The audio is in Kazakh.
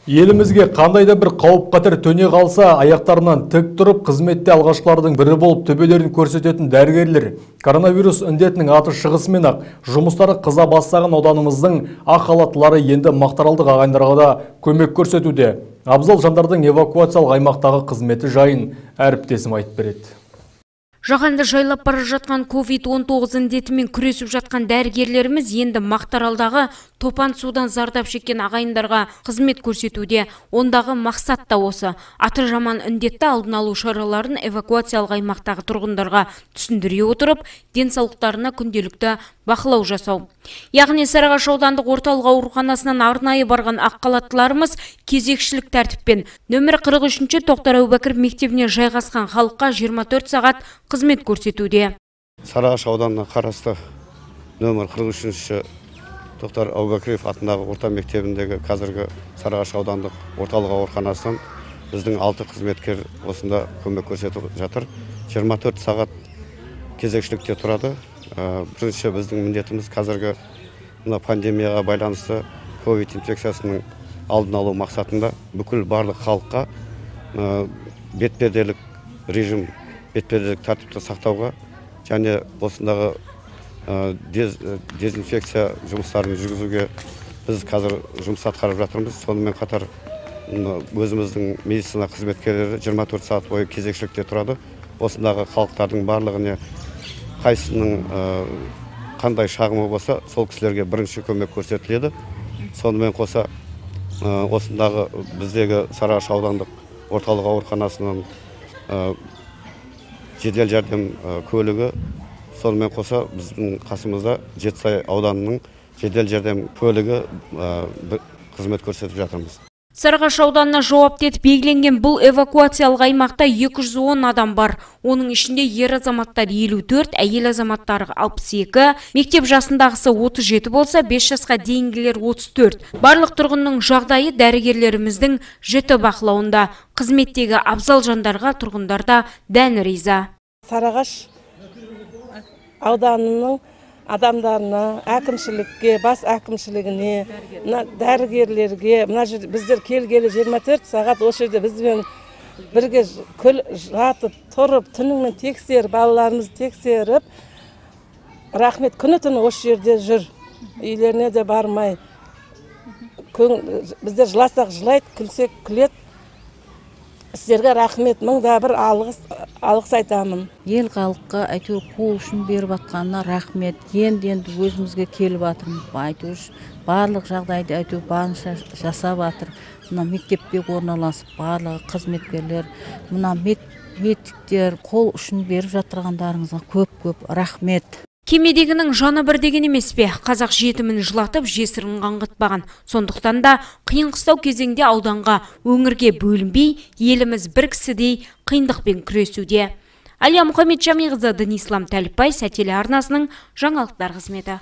Елімізге қандай да бір қауіп-қатер төне қалса, аяқтарынан тік тұрып, қызметте алғашқылардың бірі болып төбелерін көрсететін дәрігерлер. Коронавирус індетінің аты шығысымен-ақ жұмыстары қыза бастаған ауданымыздың ақ халаттылары енді мақтаралдық ағайындарға да көмек көрсетуде. Абзал жандардың эвакуациялық аймақтағы қызметі жайын әріптесім айтып береді. Жаһанды жайлап бара жатқан COVID-19 індетімен күресіп жатқан дәрігерлеріміз енді Мақтаралдағы топан судан зардап шеккен ағайындарға қызмет көрсетуде. Ондағы мақсат та осы. Аты жаман індетті алдын алу шараларын эвакуациялық аймақтағы тұрғындарға түсіндіре отырып, денсаулықтарына күнделікті бақылау жасау. Яғни Сарыағаш аудандық орталық ауруханасынан арнайы барған ақ халаттыларымыз кезекшілік тәртіппен нөмір 43-ші Тоқтар Әубәкіров мектебіне жайғасқан халыққа 24 сағат қызмет көрсетуде. Сарыағаш ауданына қарасты нөмір 43-ші Тоқтар Әубәкіров атындағы орта мектебіндегі қазіргі Сарыағаш аудандық орталық ауруханасынан біздің 6 қызметкер осында көмек көрсетіп жатыр. 24 сағат кезекшілікте тұрады. Бірінші біздің міндетіміз қазіргі мына пандемияға байланысты ковид инфекциясының алдын алу мақсатында бүкіл барлық халыққа бетперделік режим, бетперделік тәртіпті сақтауға және осындағы дезинфекция жұмыстарын жүргізуге біз қазір жұмыс атқарып жатырмыз. Сонымен қатар өзіміздің медицина қызметкерлері 24 сағат бойы кезекшілікте тұрады. Осындағы халықтардың барлығына қайсының қандай шағымы болса, сол кісілерге бірінші көмек көрсетіледі. Сонымен қоса осындағы біздегі Сарыағаш аудандық орталық ауруханасынан жедел жәрдем көлігі, сонымен қоса біздің қасымызда Жетісай ауданының жедел жәрдем көлігі қызмет көрсетіп жатырмыз. Сарыағаш ауданына жауапты етіп белгіленген бұл эвакуациялық аймақта 210 адам бар. Оның ішінде ер азаматтар 54, әйел азаматтары 62, мектеп жасындағысы 37 болса, 5 жасқа дейінгілер 34. Барлық тұрғынның жағдайы дәрігерлеріміздің жіті бақылауында. Қызметтегі абзал жандарға тұрғындар да дән риза. Сарыағаш ауданының адамдарына, әкімшілікке, бас әкімшілігіне, мына дәрігерлерге, мына жерде біздер келгелі 24 сағат осы жерде бізбен бірге жатып, тұрып, түнімен тексеріп, балаларымызды тексеріп, рахмет, күні түні осы жерде жүр, үйлеріне де бармай. Біздер жыласақ жылайды, күлсек күледі. Сіздерге рахмет, мың да бір алғыс айтамын. Ел халыққа әйтеуір қол ұшын беріп атқанына рахмет. Енді өзімізге келіп жатырмыз. Әйтеуір барлық жағдайды әйтеуір барынша жасап жатыр. Мына мектепке орналасып барлығы қызметкерлер, мына медиктер қол ұшын беріп жатырғандарыңызға көп-көп рахмет. Кемедегінің жаны бір деген емес пе? Қазақ жетімін жылатып, жесірін қаңғытпаған. Сондықтан да қиын қыстау кезеңде ауданға, өңірге бөлінбей, еліміз бір кісідей қиындықпен күресуде. Әлия Мұхамеджанқызы, Дінислам Тәліпбай, Сәтелі арнасының жаңалықтар қызметі.